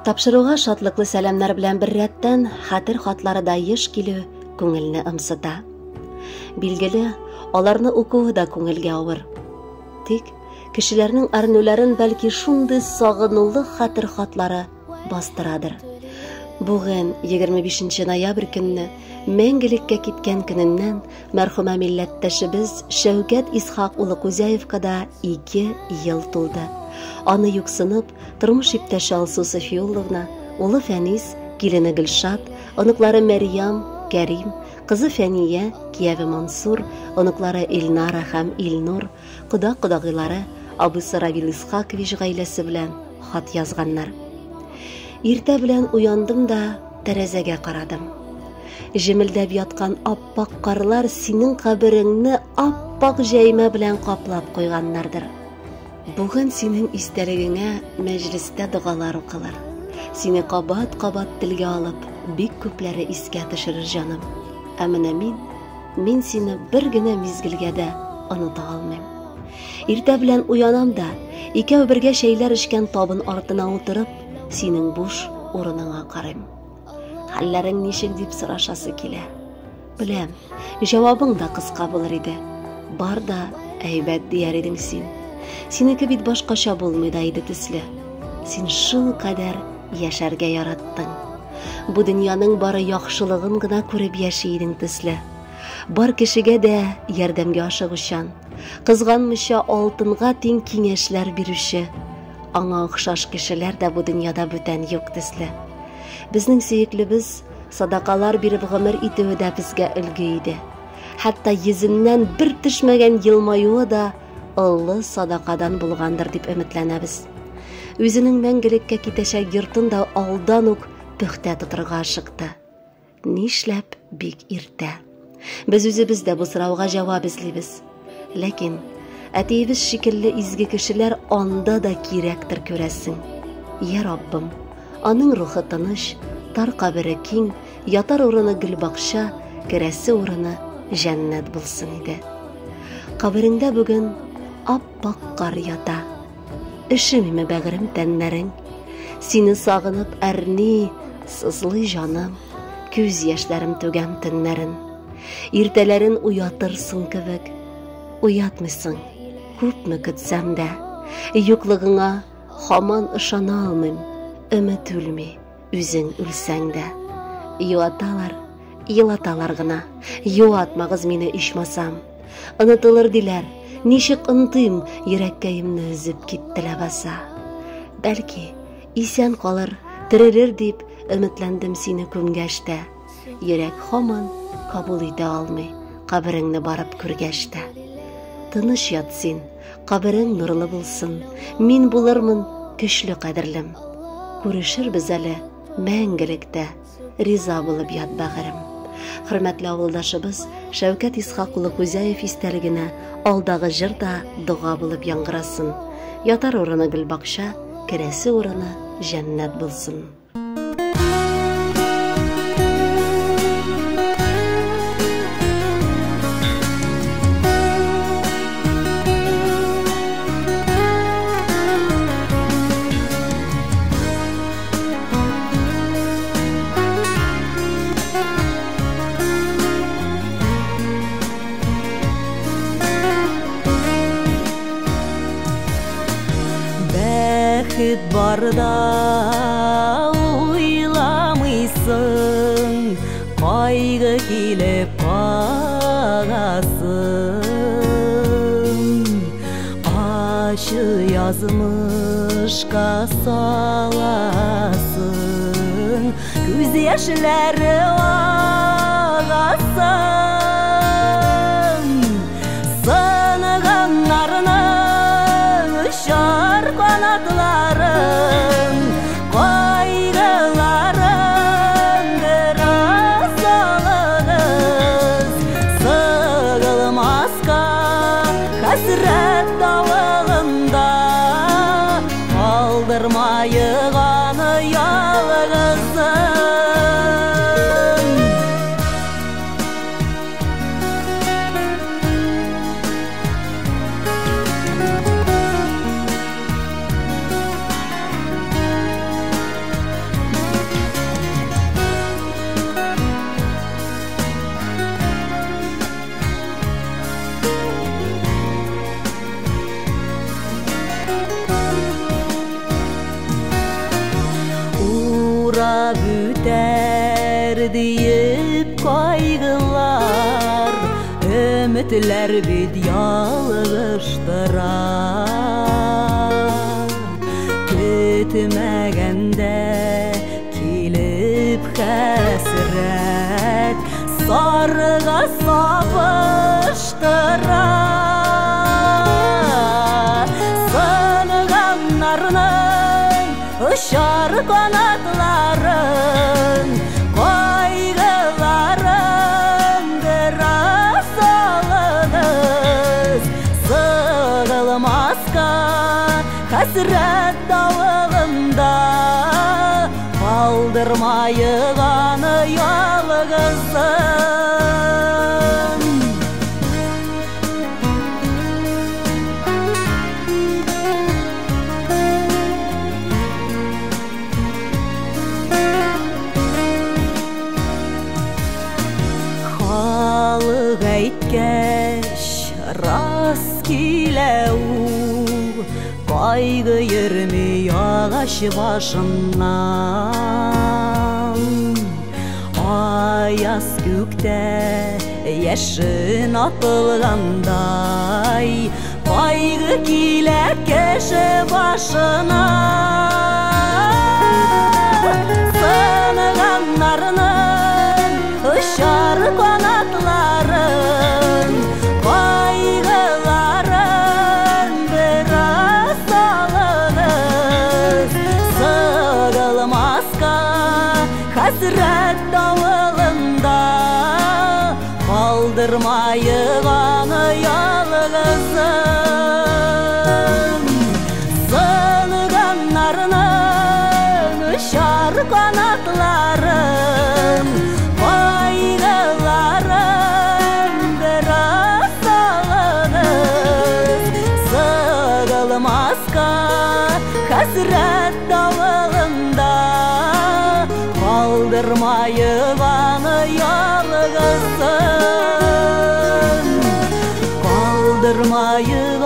Тапшыруга шатлыклы сәламнәр белән беррәттән хәтер хатлары да еш килү күңелне ымсыта. Билгеле, аларны укуы да күңелгә авыр. Тик кешеләрнең әрнүләрен бәлки шундый сагынулы хәтер хатлары бастырадыр. Бүген, 25 ноябрь көнне, мәңгелеккә киткән көненнән мәрхүмә милләттәшебез Шәүкәт Исхак улы Кузяевка да 2 ел тулды. Аны юксынып, тормыш иптәше Алсу Софиулловна, улы Фәнис, килене Гөлшат, оныклары Мәрьям, Кәрим, кызы Фәния, кияве Мансур, оныклары Илнара һәм Илнур, кода-кодагыйлары, абыйсы Равил Исхакович гаиләсе белән хат язганнар. Иртә белән уяндым да тәрәзәгә карадым. Җемелдәп яткан ап-ак карлар синең кабереңне ап-ак җәймә белән каплап куйганнардыр. Бүген синең истәлегеңә мәҗлестә догалар укылыр. Сине кабат-кабат телгә алып, бик күпләре искә төшерер җаным. Ә менә мин, мин сине бер генә мизгелгә дә оныта алмыйм. Иртә белән уянам да, икәү бергә чәйләр эчкән табын артына утырып, синең буш урыныңа карыйм. Хәлләрең ничек дип сорашасы килә. Беләм, җавабың да кыска булыр иде. Бар да әйбәт дияр идең син. Синеке бит башкача булмый да иде төсле. Син шул кадәр яшәргә яраттың. Бу дөньяның бары яхшылыгын гына күреп яши идең төсле. Бар кешегә дә ярдәмгә ашыгучан, кызганмыйча алтынга тиң киңәшләр бирүче. Аңа охшаш кешеләр дә бу дөньяда бүтән юк төсле. Безнең сөеклебез садакалар биреп гомер итүе дә безгә өлге иде. Хәтта йөзеннән бер төшмәгән елмаюы да олы садакадан булгандыр дип өметләнәбез. Үзенең мәңгелеккә китәчәк йортын да алдан ук пөхтә тотырга ашыкты. Нишләп бик иртә? Без үзебез дә бу сорауга җавап эзлибез. Ләкин әтиебез шикелле изге кешеләр анда да кирәктер күрәсең. Я Раббым, аның рухы тыныч, тар кабере киң, ятар урыны гөлбакча, керәсе урыны җәннәт булсын иде. Кабереңдә бүген ап-ак кар ята. Өшемиме бәгырем тәннәрең? Сине сагынып әрни, сызлый җаным, күз яшьләрем түгәм төннәрен. Иртәләрен уятырсың кебек, уятмыйсың, күпме көтсәм дә. Юклыгыңа һаман ышана алмыйм, өмет үлми, үзең үлсәң дә. Юаталар, елаталар гына, юатмагыз мине ичмасам. Онытылыр диләр, ничек онытыйм, йөрәккәемне өзеп китте ләбаса. Бәлки, исән калыр, терелер дип өметләндем сине күмгәч тә. Йөрәк һаман кабул итә алмый, кабереңне барып күргәч тә. Тыныч ят син, каберең нурлы булсын, мин булырмын көчле кадерлем. Күрешербез әле мәңгелектә. Риза булып ят, бәгырем. Хөрмәтле авылдашыбыз Шәүкәт Исхак улы Кузяев истәлегенә алдагы җыр да дога булып яңгырасын. Ятар урыны гөлбакча, керәсе урыны җәннәт булсын. Бәхет барда уйламыйсың, кайгы килеп кагасың. Ачы язмышка саласың, күз яшьләре агасың. Сынганнарның очар канатларын, кайгыларын бераз алыгыз. Сыгылмаска хәсрәт давылында, калдырмаек аны ялгызын. Өметләр бит ялгыштыра. Көтмәгәндә килеп хәсрәт сарыга сабыштыра. Сынганнарның очар канатларын, кайгыларын бераз алыгыз. Сыгылмаска хәсрәт давылында, калдырмаек аны ялгызын. Халык әйткәч, рас килә ул, кайгы йөрми агач башыннан. Аяз күктә яшен атылгандай, кайгы килә кеше башына. Сынганнарның очар канатларын, кайгыларын бераз алыгыз. Сыгылмаска хәсрәт давылында, калдырмаек аны ялгызын. Сынганнарның очар канатларын, кайгыларын бераз алыгыз. Сыгылмаска хәсрәт давылында, калдырмаек аны ялгызын. Калдырмаек